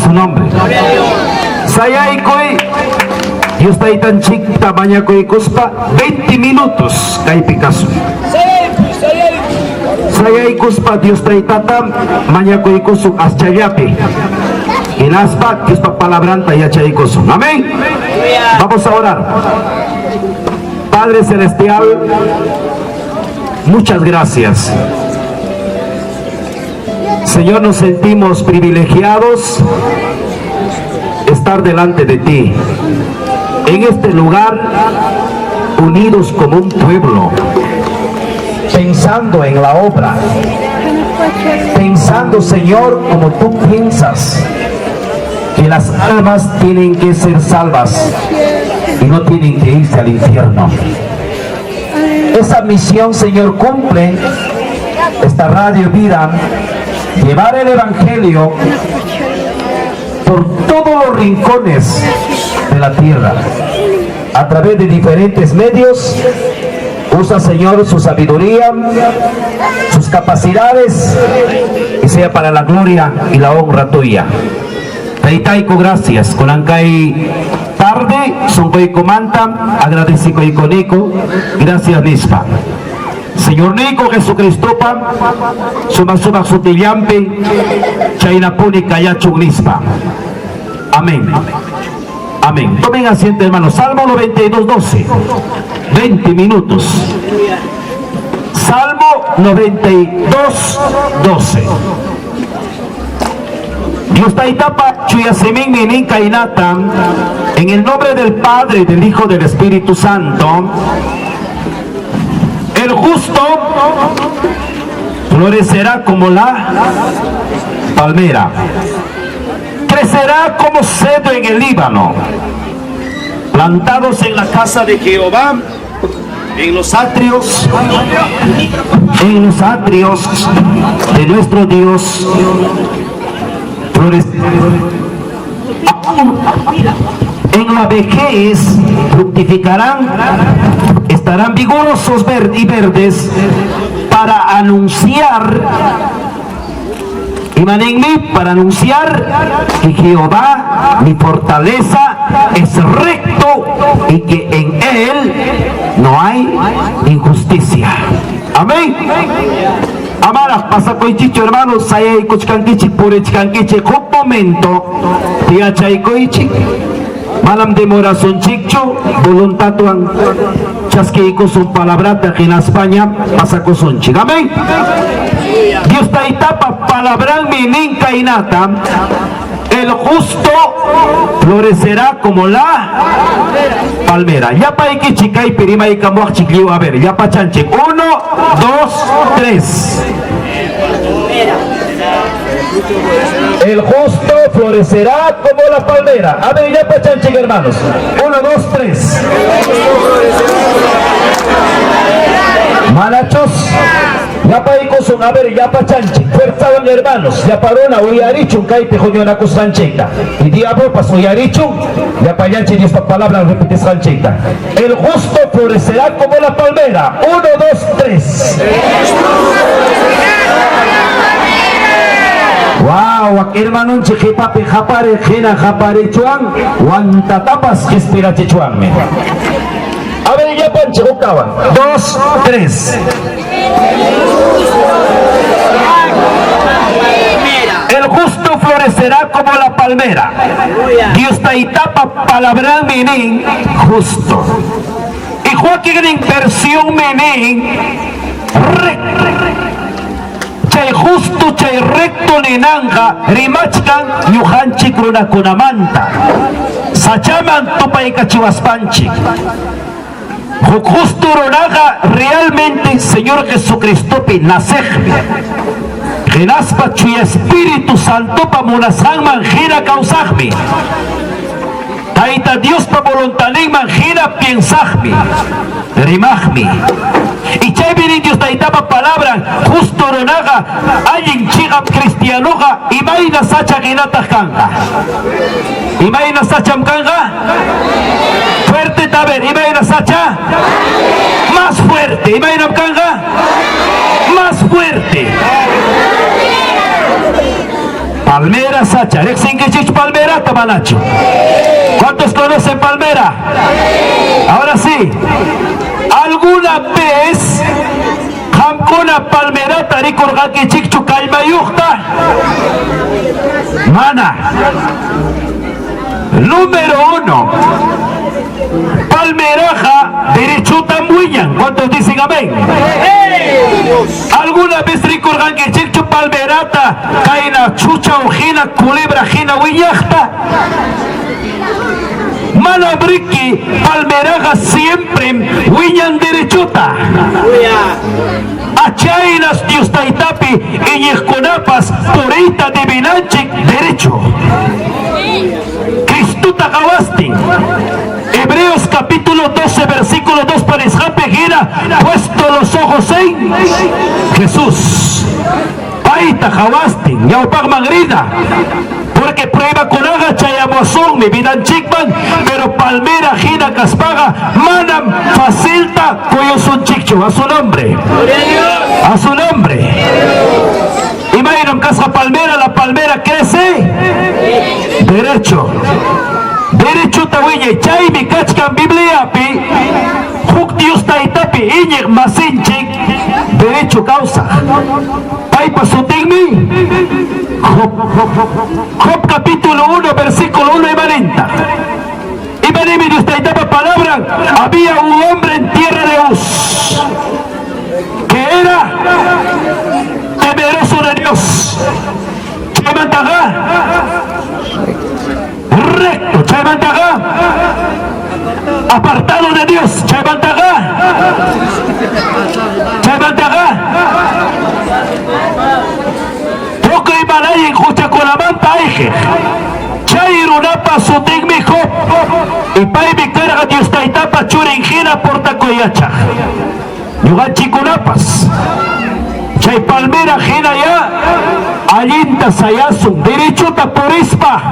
Su nombre. Sayaykuy Dios Taytanchikta mañakuykuspa 20 minutos kaypi kasun. Sayaykuspa Dios Taytata mañakuykusun aschallapi. Hinaspa Diospa palabranta yachaykusun. Amén. Vamos a orar. Padre Celestial, muchas gracias. Señor, nos sentimos privilegiados estar delante de ti, en este lugar, unidos como un pueblo, pensando en la obra, pensando, Señor, como tú piensas, que las almas tienen que ser salvas y no tienen que irse al infierno. Esa misión, Señor, cumple esta Radio Vida, llevar el Evangelio por todos los rincones de la tierra, a través de diferentes medios. Usa, Señor, su sabiduría, sus capacidades, y sea para la gloria y la honra tuya. Taytayku, gracias. Kunan kay tarde, sunquykumanta, agradecikuykuniku, gracias nispa. Señorniyku Jesucristopa sumaq sumaq sutillanpi chaynapuni kallachun nispa. Amén. Amén. Tomen asiento, hermanos. Salmo 92, 12. 20 minutos. Salmo 92, 12. Dios Taytapa chuya siminmi nin kaynata, en el nombre del Padre, del Hijo, del Espíritu Santo. El justo florecerá como la palmera, crecerá como cedro en el Líbano, plantados en la casa de Jehová, en los atrios de nuestro Dios. En la vejez fructificarán, estarán vigorosos y verdes para anunciar, y para anunciar que Jehová, mi fortaleza, es recto y que en él no hay injusticia. Amén. Amaraq pasakuychikchu, hermanos, sayaykuchkankichik, purichkankichik, huk momento tiyachaykuychik. Manam demorasunchikchu, voluntadwan chaskiykusun palabrata hinaspaña pasakusunchik. Amén. Dios Taytapa palabranmi nin kaynata: el justo florecerá como la palmera. Llapaykichik kaypi rimaykamuwaqchik lliw, a ver, llapachanchik. Uno, dos, tres. El justo florecerá como la palmera. A ver, llapachanchik, hermanos. Uno, dos, tres. Manachus, llapaykusun, a ver, llapachanchik. Fuerzawan, hermanos. Llapa runa uyarichun kaypi huñunakusqanchikta. Y diablopas uyarichun llapallanchik Diospa palabra repetisqanchikta. El justo florecerá como la palmera. Uno, dos, tres. Wow, hermanonchik qipapi qapariq hina qaparichuan, wantatapas qispirachichuanmi. A ver, llapanchik huktawan. Dos, tres. El justo florecerá como la palmera. Dios Taytapa palabranmi nin justo. Y wakin versión nin recto. Chay justo, chay recto ninanqa rimachkan ñuqanchik runakunamanta. Sachaman tupaykachiwaspanchik. Huk justo runaqa realmente Señor Jesucristopi naceqmi. Hinaspa Chuya Espíritu Santopa munasqanman hina kawsaqmi. Tayta Diospa voluntadninman hina piensaqmi, rimaqmi. Y chaypi nin Dios Taytapa palabran: justo runaqa, allin chiqap cristianoqa imayna sacha hinataq kanqa. Imayna sacham kanqa? Fuerte, a ver, imayna sacha? Más fuerte, imaynam kanqa? Más fuerte. Palmera sacha. Riqsinkichikchu palmerata manachu? ¿Cuántos conocen palmera? Ahora sí. ¿Alguna vez qamkuna palmerata rikurqankichikchu kallmayuqta? Mana. Número 1. Palmeraqa derechotam wiñan. ¿Cuántos dicen amén? ¿Alguna vez rikurqankichikchu palmerata kayna chuchaw hina culebra hina wiñaqta? Mana briki palmeraqa siempre wiñan derechota. Achaynas Dios taytapi iñiqkunapas puriyta divinanchik derecho. Cristuta qawastin. Hebreos capítulo 12 versículo 2 parisqapi hina puesto los ojos en Jesús. Payta qawastin ñawpaqman rina. Porque pruebakunaqa chayamusunmi vidanchikman, pero palmera hina kaspaqa manam facilta kuyusunchikchu. A su nombre. A su nombre. Imaynam kasqa palmera, la palmera crece derecho. Derechota wiñay, chaymi kachkan Bibliapi huk Dios taytapi iñiq masinchik derecho kawsaq. Paypa sutinmi Job. Job capítulo 1 versículo 1 imaninta. Imanimi Dios taytapa palabra, había un hombre en tierra de Uz que era temeroso de Dios. Chaymantaqa recto, chaymantaqa apartado de Dios, chaymantaqa chaymantaqa tukuy mana allin huchakunamanta ayqiq. Chay runapa sutinmi Job, y paymi karqa Dios taytapa churin hina portakuy yachaq. Ñuqanchikkunapas chay palmera hina ya allinta sayasun, derechota purispa.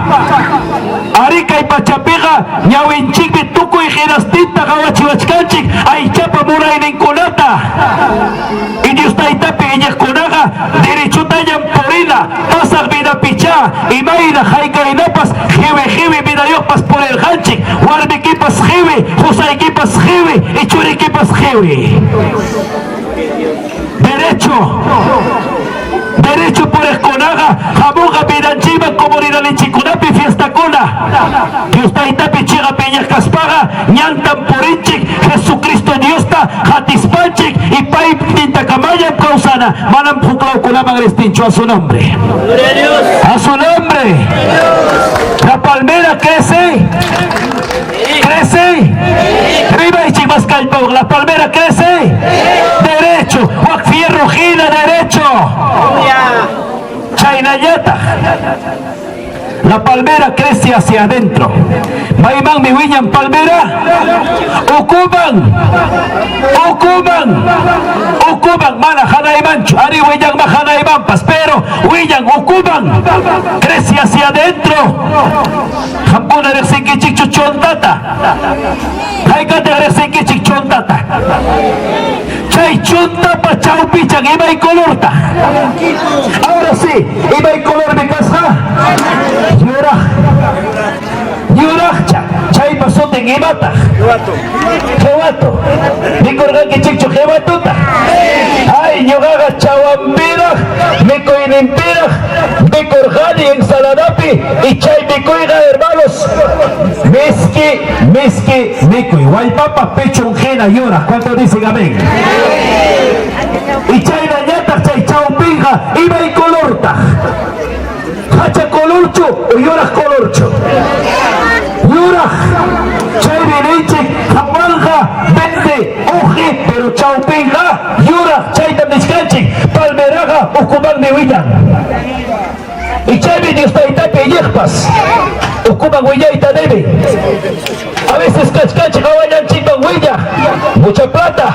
Ari kay pachapiqa ñawinchikmi tukuy hinastinta qawachiwachkanchik aychapa munayninkunata. Y Dios taytapi iñiqkunaqa derechotañam purina, pasaq vidapichá imayna haykaynapas qiwi qiwi vidayuqpas purirqanchik, warmikipas qiwi, qusaykipas qiwi y churikipas qiwi. Derecho. Derecho puriqkunaqa hamunqa vidanchikman comunidadninchikkunapi fiestakuna. Dios taytapi chiqap iñiq kaspaqa ñantam purinchik Jesucristo Diosta qatispanchik y paynintakamañam kawsana, manam huklawkunaman ristinchu. A su nombre. A su nombre. La palmera crece. Crece. Rimaychik mas kallpawan. La palmera crece. Derecho. Wak fierro hina derecho. Chaynallataq. La palmera crece hacia adentro. Maymanmi wiñan palmera. Ukuman. Ukuman. Ukuman mana hanaymanchu. Ari wiñanma hanaymanpas, pero wiñan ukuman. Crece hacia adentro. Qamkuna riqsinkichikchu chontata. Haykataq riqsinkichik chontata. Chay chontapa chawpichan imay colorta. Ahora sí, imay colormi kasqa. Yuraq. Yuraqcha. Chaypa sutin imataq. Qiwato. Mikurqankichikchu qiwatuta. Ay, ñuqaqa chawanpiraq, mikuyninpiraq, mikurqani ensaladapi y chay mikuyqa, hermanos, miski, miski mikuy. Wallpapa pechun hina yuraq. ¿Cuánto dicen amén? Y chaynallataq chay chawpinqa imay colortaq. Hacha colorchu o yuraq colorchu? Yuraq. Chaymi ninchik hawanqa verde uqi, pero chawpinqa yuraq. Chaytam nichkanchik palmeraqa ukumanmi wiñan. Y chaymi Dios taytapi iñiqpas ukuman wiñayta debe. A veces kachkanchik hawallanchikman wiñaq, mucha plata,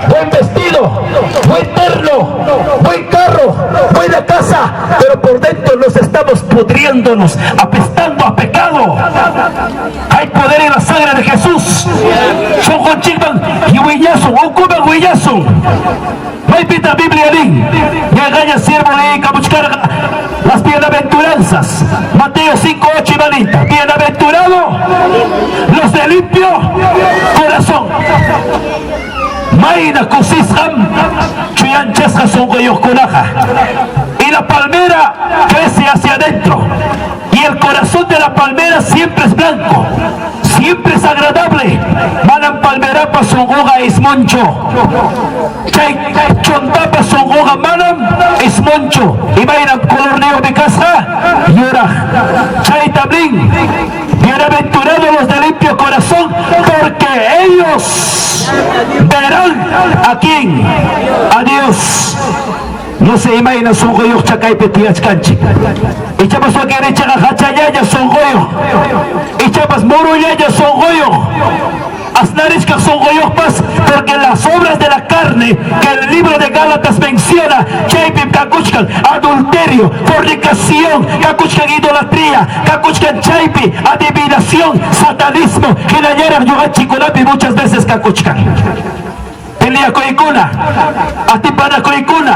buen vestido, buen terno, buen carro, buena casa, pero por dentro nos estamos pudriéndonos, apestando a pecado. Hay poder en la sangre de Jesús. Sunqunchikman wiñasun, ukuman wiñasun. Maypitaq Biblia nin? Yanqaña siervo leeykamuchkarqa las bienaventuranzas. Mateo 5:8 imanita. Bienaventurado los de limpio corazón. Mayna kusisqam chuyanchasqa sunquyuqkunaqa. Y la palmera crece hacia adentro. Y el corazón de la palmera siempre es blanco. Siempre es agradable. Manam palmerapa sunquqa ismunchu. Chay chuntapa sunquqa manam ismunchu. Imaynam colorniyuqmi kasqa? Yuraq. Chaytam nin, Bienaventurados los de limpio corazón, porque ellos verán a quién? A Dios. No sé imayna sunquyuqcha kaypi tiyachkanchik. Ichapas wakinrichikqa hachallaña sunquyuq. Ichapas murullaña sunquyuq. Asnarichkaq sunquyuqpas, porque las obras de la carne que el libro de Gálatas menciona, chaypim kakuchkan adulterio, fornicación, kakuchkan idolatría, kakuchkan chaypi adivinación, satanismo, hinallaraq ñuqanchikkunapi muchas veces kakuchkan. Peleakuykuna, atipanakuykuna,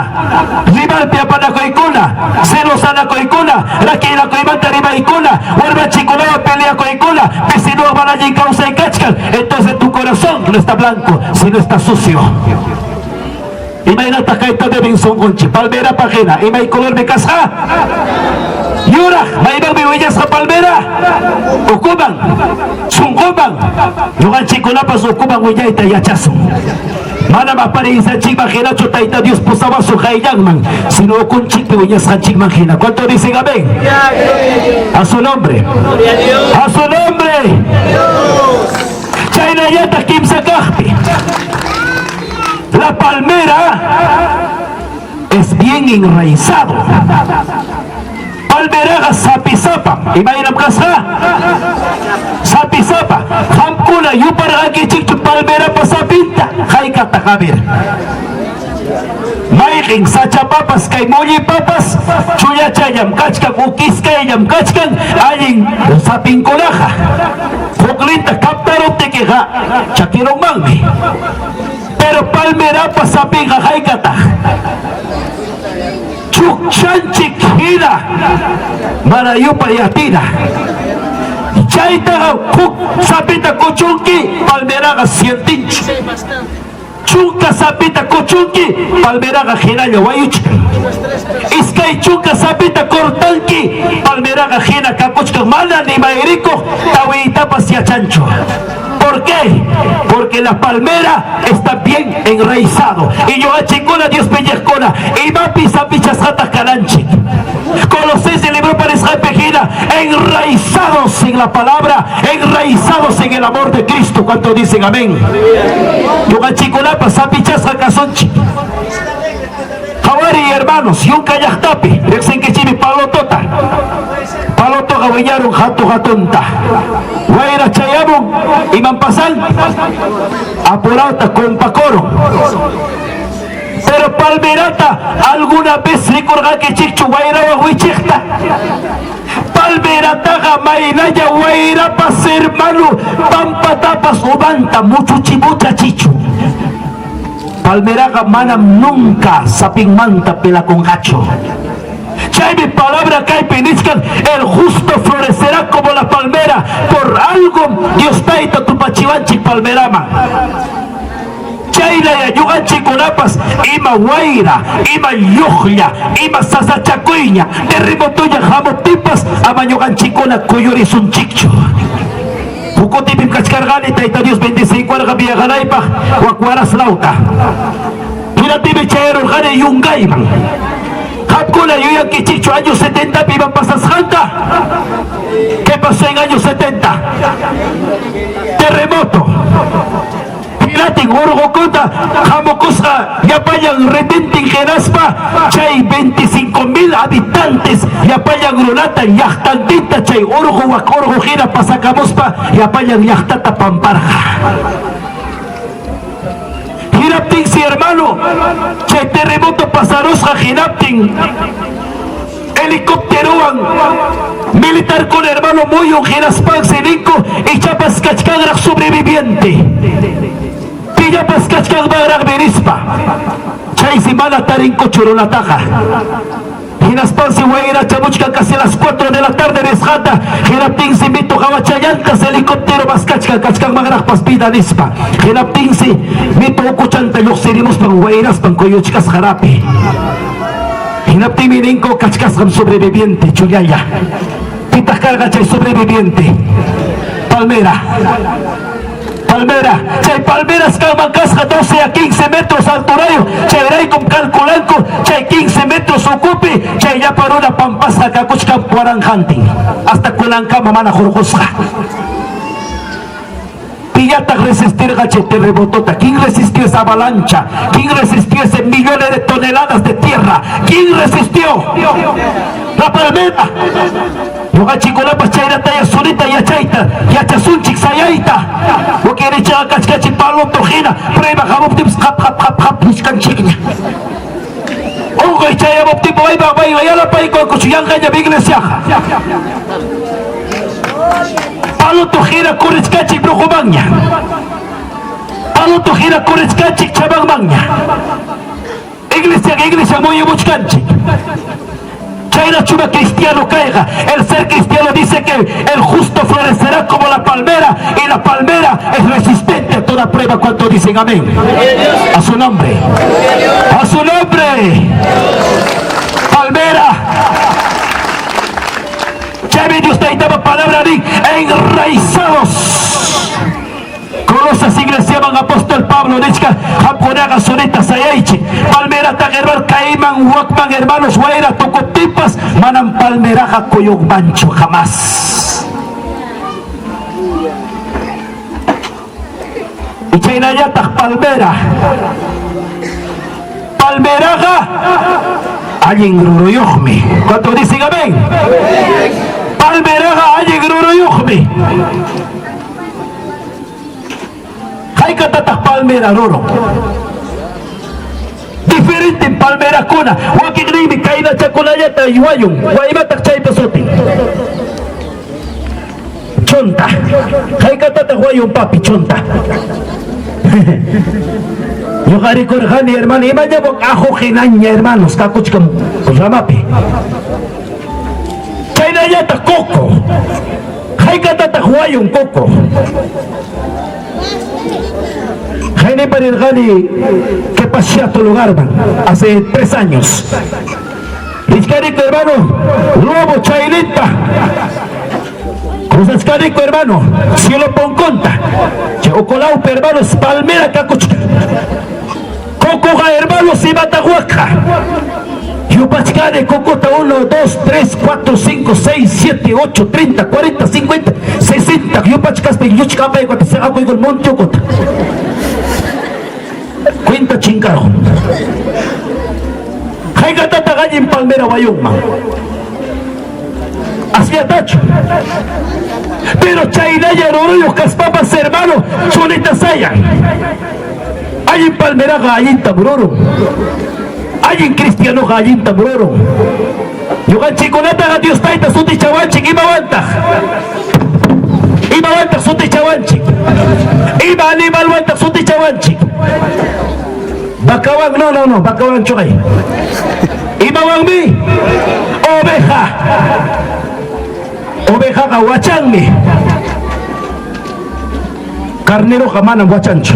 rimalpi apanakuykuna, celosanakuykuna, rakinakuymanta rimaykuna, warmachikunawan peleakuykuna, vecinowan mana allin kawsay kachkan, entonces tu corazón no está blanco, sino está sucio. Imaynataq kayta deben sunqunchik? Palmerapaq hina, imay colormi kasqa? Yuraq, maymanmi wiñasqa palmera? Ukuman, sunquman. Ñuqanchikkunapas ukuman wiñayta yachasun. Manam apariencianchikman hinachu Tayta Dios pusawasun qayllanman, sino ukunchikpi wiñasqanchikman hina. ¿Cuánto dicen amén? A su nombre. A su nombre. Chaynallataq kimsa kaqpi. La palmera es bien enraizado. Palmeraqa sapisapa. Imaynam kasqa? Sapisapa. Qamkuna yuparqankichikchu palmerapa sapinta? Haykataq? A ver. Mayqin sachapapas kay mullipapas chullachallam kachkan, ukiskayllam kachkan allin sapinkunaqa. Hukninta kaptaruptikiqa chakirunmanmi. Pero palmerapa sapinqa haykataq? Chukchanchik hina mana yupay atina. Chaytaqa huk sapita kuchunki, palmeraqa sientinchu. Chunka sapita kuchunki, palmeraqa hinalla wayuchkan. 20 sapita cortanki, palmeraqa hina kakuchkan, mana ni mayrikuq tawiytapas yachanchu. ¿Por qué? Porque la palmera está bien enraizado. Y ñuqanchikkuna Dios iñiqkuna, imapi sapichasqataq kananchik. Colosenses libro parisqanpi hina, enraizados en la palabra, enraizados en el amor de Cristo. ¿Cuánto dicen amén? Ñuqanchikkunapas sapichasqa kasunchik. Qhawariy hermanos, yunka llaqtapi, riqsinkichikmi palotota. Palotoqa wiñarun hatu hatunta. Wayra chayamun, iman pasan? Apurawta kumpakurun. Pero palmerata alguna vez rikurqankichikchu wayrawan wichiqta? Palmerataqa maynalla wayrapas hermano pampatapas umanta muchuchimuchachichu. Palmeraqa manam nunca sapinmanta pelakunqachu. Chaymi palabra kaypi nichkan, el justo florecerá como la palmera. Por algo Dios Tayta tupachiwanchik palmeraman. Chaynaya ñuqanchikkunapas ima wayra, ima lluqlla, ima sasachakuyña, terremotoña hamuptinpas ama ñuqanchikkuna kuyurisunchikchu. Huk kutipim kachkarqani Tayta Dios bendeciykuwarqa viajanaypaq wak Huaraz lawta. Hinaptinmi chayarurqani Yungayman. Qamkuna yuyankichikchu año 70pi imam pasasqanta? ¿Qué pasó en año 70? Terremoto. Hinatin urqukuta hamukusqa llapallan retintin hinaspa chay 25,000 habitantes llapallan runata llaqtantinta chay urqu wak urqu hina pasakamuspa llapallan llaqtata pamparqa. Hinaptinsi hermano chay terremoto pasarusqa hinaptin helicópterowan militarkuna hermano muyun hinaspansi ninku ichapas kachkanraq sobreviviente. Pillapas kachkanmanraqmi nispa. Chaysi mana tarinkuchu runataqa. Hinaspansi wayrachamuchkan casi las 4 de la tarde nisqata, hinaptinsi mitu qawachallantas helicóptero maskachkan kachkanmanraqpas vida nispa. Hinaptinsi mitu ukuchanta lluqsirimuspan wayraspan kuyuchkasqa rapi. Hinaptinmi ninku kachkasqam sobreviviente chullalla. Pitaq karqa chay sobreviviente? Palmera. Palmera. Chay palmeras kanman kasqa 12 a 15 metros alturayuq. Chayraykum calculanku chay 15 metros ukupi chay llapa runa pampasqa kakuchkan waranqantin. Hasta kunankama mana hurqusqa. Pillataq resistirqa chay terremotota? ¿Quién resistió esa avalancha? ¿Quién resistió ese millones de toneladas de tierra? ¿Quién resistió? La palmera. Ñuqanchikkunapas chaynataya sunita yachayta yachasunchik sayayta. Wakinnichikqa kachkachik paloto hina prueba hamuptinpas qap qap qap qap nichkanchikña. Unquy chayamuptinpas mayman mayman yanapaykuwankuchu yanqañam iglesiaqa. Paloto hina correchkanchik brujomanña. Paloto hina correchkanchik chamanmanña. Iglesiaqa iglesia muyumuchkanchik. Chaynachuqa cristiano kayqa. El ser cristiano dice que el justo florecerá como la palmera y la palmera es resistente a toda prueba. ¿Cuánto dicen amén? A su nombre. A su nombre. Palmera. Chaymi Dios Taytapa palabra nin enraizados. Colosas iglesiaman apóstol Pablo nichka qamkunaqa sunita sayaychik. Palmerataqa hermano kayman wakman hermanos wayra tukuptinpas manam palmeraqa kuyunmanchu jamás. Y chaynallataq palmera. Palmeraqa allin ruruyuqmi. ¿Cuánto dicen amén? Palmeraqa allin ruruyuqmi. Haykatataq palmera rurun? Diferente palmerakuna. Wakinninmi kaynachakunallata wayun. Waymataq chaypa sutin? Chonta. Haykatataq wayun papi chonta? Ñuqa rikurqani hermano, imañawan ajo hinaña hermanos kakuchkan ramapi. Chaynallataq coco. Haykatataq wayun coco? Haynipa rirqani Kepashiato lugarman hace 3 años. Richkaniku hermano, lobo chayninta. Cruzachkaniku hermano, cielo ponconta. Chay ukulawpi hermanos palmera kakuchkan. Cocoqa hermanos imataq wakqa. Yupachkani cocota 1, 2, 3, 4, 5, 6, 7, 8, 30, 40, 50, 60. Yupachkaspa lluchkapaykota seqakuykul monte ukota. Cuenta chinkarqun. Haykatataq allin palmera wayunman? Asllatachu. Pero chaynalla ruruyuq kaspapas hermano chulita sayan. Allin palmeraqa allintam rurun. Allin cristianoqa allintam rurun. Ñuqanchikkunataqa Dios Tayta sutichawanchik imawantaq? Imawantaq sutichawanchik? Ima animalwantaq sutichawanchik? Vacawan, no, no, no, vacawan chuqay. Imawanmi? Oveja. Ovejaqa wachanmi. Carneroqa manam wachanchu.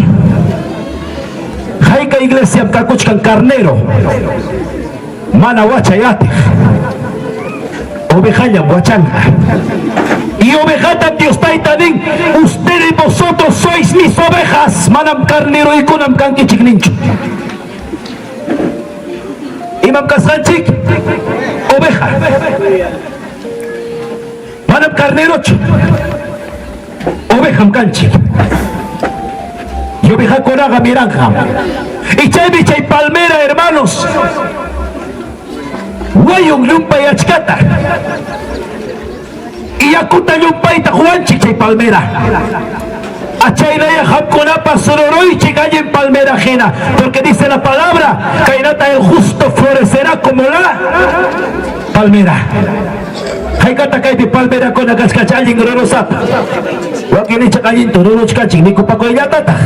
Hayka iglesiam kakuchkan carnero mana wachay atiq. Ovejallam wachanqa. Y ovejatam Dios Tayta nin, ustedes vosotros sois mis ovejas, manam carneroykunam kankichik ninchu. Imam kasqanchik? Oveja. Manam carnerochu. Ovejam kanchik. Y ovejakunaqa miranqam. Y chaymi chay palmera, hermanos, wayun llumpay achkata. Y yakuta llumpayta quwanchik chay palmera. Achaynaya qamkunapas ruruychik allin palmera hina, porque dice la palabra, kaynata el justo florecerá como la palmera. Haykata kaypi palmerakuna kachkach allin rurusapa. Wakin ichaqa allinta ruruchkanchik mikupakuyllatataq.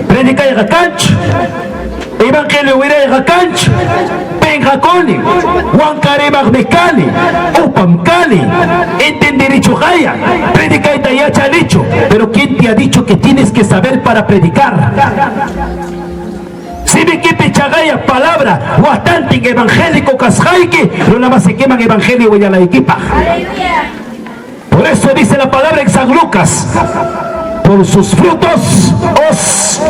Predicayqa kanchu? Evangelio wirayqa kanchu? Penqakuni, wankarimaqmi kani, upam kani, entendirichu qaya, predicayta yachanichu. Pero ¿quién te ha dicho que tienes que saber para predicar? Simikipi chaqaya palabra watantin evangélico kasqayki runamasikiman evangelio willanaykipaq. Por eso dice la palabra en San Lucas, por sus frutos os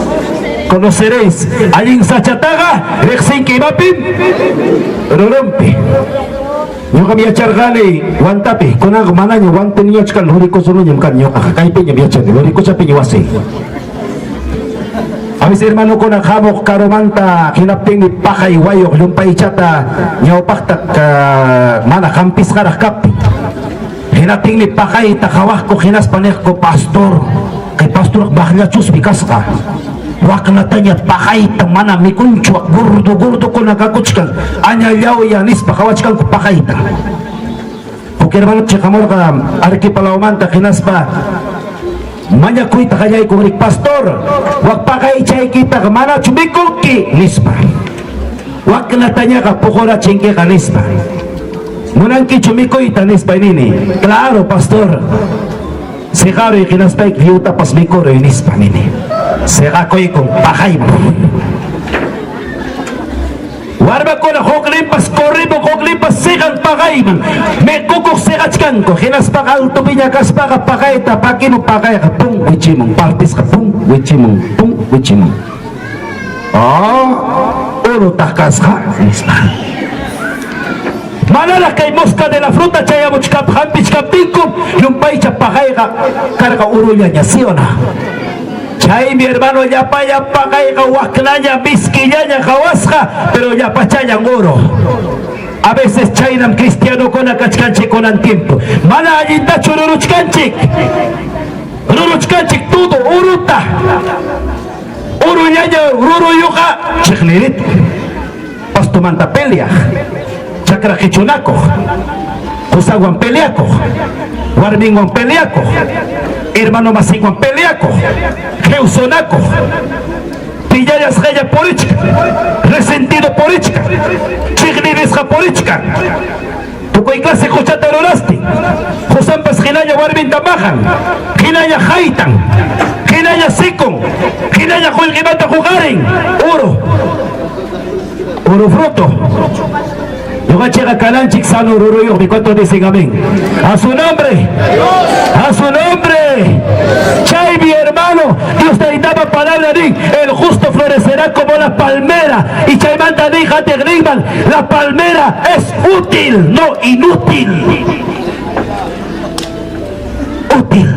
conoceréis. Allin sachataqa riqsinki imapim? Rurunpi. Ñuqam yacharqani Huantapi, kunanqa manaña Huantaniñachu kani, Luricosunuñam kani ñuqaqa, kaypiñam yachani, Luricochapiña wasiy. A veces hermanokuna hamuq karumanta hinaptinmi paqay wayuq llumpaychata ñawpaqta mana hampisqaraq kaptin. Hinaptinmi paqayta qawaqku hinaspa niqku, pastor, kay pastorqa maqllachusmi kasqa. Waqnataña paqayta mana mikunchu, gordo gordokuna kakuchkan, añallawya nispa qawachkanku paqayta. Huk hermano chiqamurqa Arequipalawmanta hinaspa mañakuyta qallaykun rik, pastor, wak paqaychaykitaqa manachu mikunki nispa. Waknatañaqa puqurachinkiqa nispa. Munankichu mikuyta nispa nini. Claro, pastor. Siqaruy hinaspayki lliwtapas mikuruy nispa nini. Siqakuykun paqayman. Warmakuna hukninpas corrimun, hukninpas siqan paqayman. Mikukuq siqachkanku. Hinaspaqa altopiña kaspaqa paqayta pakimun, paqayqa pum wichimun, partisqa pum wichimun, pum wichimun. Oh, urutaq kasqa nispa. Manaraq kay mosca de la fruta chayamuchkap hampichkaptinku llumpaycha paqayqa karqa urullaña, ¿sí o no? Chaymi hermano llapallan paqayqa waknaña miskillaña qawasqa, pero llapachallan oro. A veces chaynam cristianokuna kachkanchik kunan tiempo. Mana allintachu ruruchkanchik. Ruruchkanchik todo uruta. Urullaña ruruyuqa chiqnirit. Pastomanta peleaq, chakra qichunakuq, qusanwan peleakuq, warminwan peleakuq, hermano masinwan peleakuq, qewsunakuq, pillallasqalla purichkan, resentido purichkan, chiqnirisqa purichkan. Tukuy clase huchata rurastin, qusanpas hinalla warminta maqan, hinalla haytan, hinalla sikun, hinalla qullqimanta huqarin, uru, uru fruto. Ñuqanchikqa kananchik sano ruruyuqmi. ¿Cuántos dicen amén? A su nombre, a su nombre. Chaymi hermano, Dios taytapa palabra nin, el justo florecerá como la palmera. Y chaymanta nin qatiq ninman, la palmera es útil, no inútil. Útil.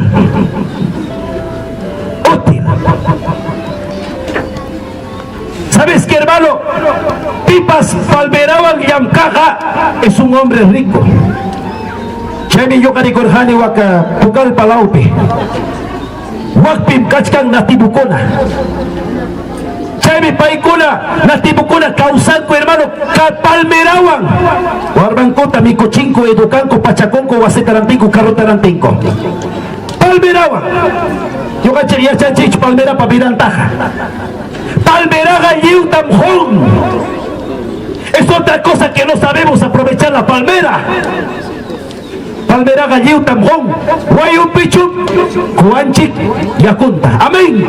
Útil. ¿Sabes qué, hermano? Pipas palmerawan llamkaqa es un hombre rico. Chaymi ñuqa rikurqani waka Pucallpa lawpi. Wakpim kachkan natibukuna. Chaymi paykuna natibukuna kawsanku, hermano, palmerawan. Warmankuta mikuchinku, educanku, pachakunku, wasita rantinku, carrota rantinku. Palmerawan. Ñuqanchik yachanchikchu palmerapa vidantaqa. Palmeraqa lliwtam qun. Es otra cosa que no sabemos aprovechar la palmera. Palmeraqa lliwtam qun. Wayunpichu quwanchik yakunta. Amén.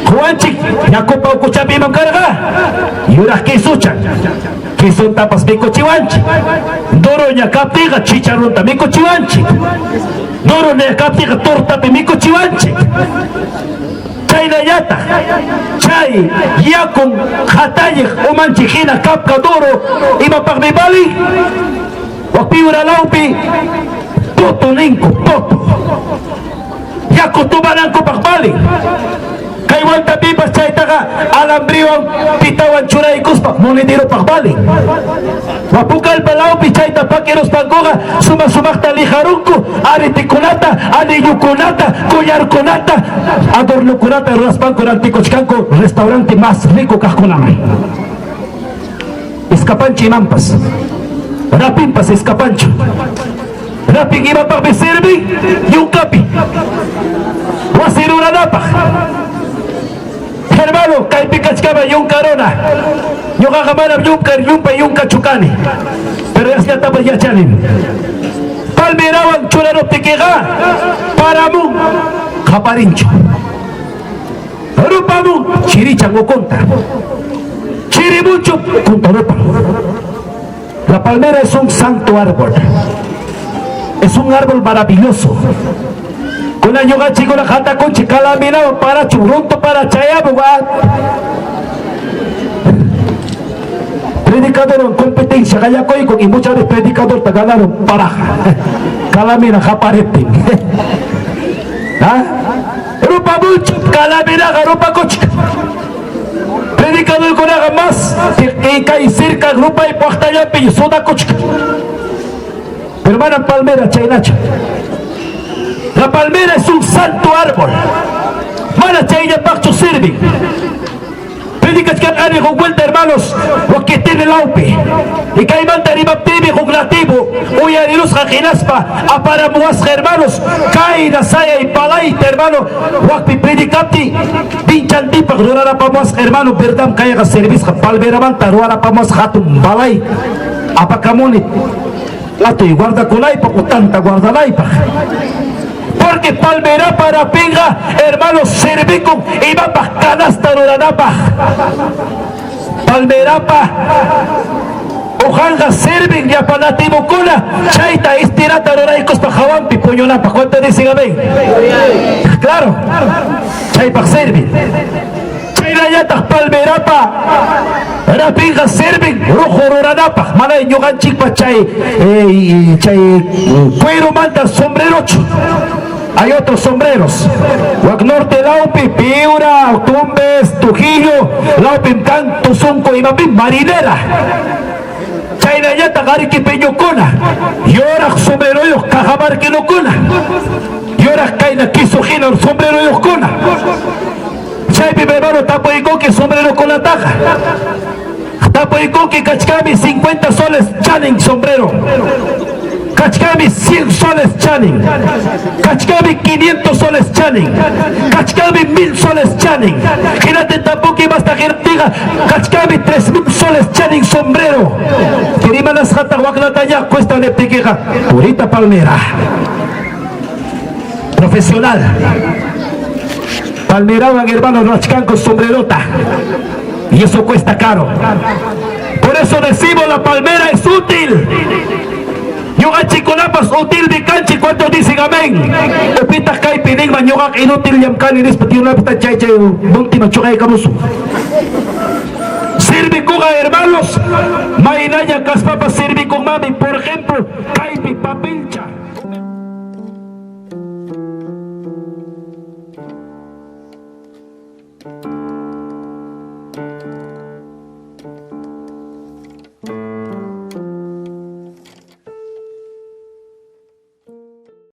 Quwanchik yakupa ukuchapi imam karqa? Yuraq kisuchan. Kisuntapas mikuchiwanchik. Duruña kaptinqa chicharrunta mikuchiwanchik. Duruña kaptinqa tortapi mikuchiwanchik. Chaynallataq chay yakun qatalliq umanchik hina kapka duro imapaqmi valin? Wak Piura lawpi poto ninku, poto. Yaku tomanankupaq valin. Kay Huantapipas chaytaqa alambriwan pitawan churaykuspa monederopaq valin. Wak Pucallpa lawpi chayta pakiruspankuqa suma sumaqta lijarunku aretekunata, anillokunata, collarkunata, adornokunata ruraspanku rantikuchkanku restaurante más rico kaqkunaman. Escapanchu imanpas, rapinpas escapanchu. Rapin imapaqmi sirvin? Yunkapi. kachkaman yunka runa. Ñuqaqa manam yunka llumpay yunkachu kani. Pero asllatapas yachanim. Palmerawan churaruptikiqa paramun qaparinchu. Rupamun chirichan ukunta. Chirimunchu kunta rupan. La palmera es un santo árbol. Es un árbol maravilloso. Kuna ñuqanchikkuna hatakunchik kalaminawan parachun runtu para chayamun. Predicadorwan competencia qallakuykun y muchas veces predicadorta ganaron paraja. Kalamina qapariptin. ¿Ah? Rupamunchu kalaminaqa rupakuchka. Predicadorkunaqa mas kay cerca rupay puaqtallapi sudakuchka. Pero manam palmera chaynachu. La palmera es un santo árbol. Mana chayllapaqchu sirven. Predicachkarqani huk vuelta, hermanos, wakitini lawpi. Y kaymanta rimaptiymi huk nativo uyarirusqa hinaspa aparamuwasqa, hermanos, kayna sayay palayta, hermano, wakpi predicaptiy pinchantipaq rurarapamuwasqa, hermano, verdad kayqa servisqa palmeramanta ruwarapamuwasqa hatun balay apakamuni latuy guardakunaypaq o tanta guardanaypaq. Porque palmerapa rapinqa, hermanos, servikun imapaq canasta ruranapaq. Palmerapa ujanqa sirven llapa nativokuna chayta estirata ruraykuspa hawanpi puñunapaq. ¿Cuánto dicen amén? Claro, chaypaq sirven. Chaynallataq palmerapa rapinqa sirven ruju ruranapaq. Mana ñuqanchikpa chay chay cueromanta sombrerochu. Hay otros sombreros. Wak norte lawpi, Piura, Tumbes, Trujillo, lawpim kan, Tuzunco, imapim, marinera. Chaynallataq arequipeñokuna, yuraq sombreroyuq cajamarquinokuna, yuraq kayna kisu hina sombreroyuqkuna. Chaypi hermano tapuykunki sombrerokunataqa. Tapuykunki kachkami 50 soles chanin sombrero. Kachkami 100 soles chanin. Kachkami 500 soles chanin. Kachkami 1000 soles chanin. Hinaptin tapuki basta hinaptinqa kachkami 3000 soles chanin sombrero. Kirimanasqataq waknataña cuesta niptikiqa purita palmera. Profesional. Palmerawan hermano ruwachkanku sombrerota. Y eso cuesta caro. Por eso decimos la palmera es útil. Ñuqanchikkunapas útilmi kanchik. ¿Cuántos dicen amén? Upitaq kaypi ninman ñuqaqa inútil llam kani nispa tiyunapita chay chay muntiman chuqaykamusun. Sirvikuqa hermanos, maynaña kaspapas sirvikunmanmi. Por ejemplo, kaypi papelcha.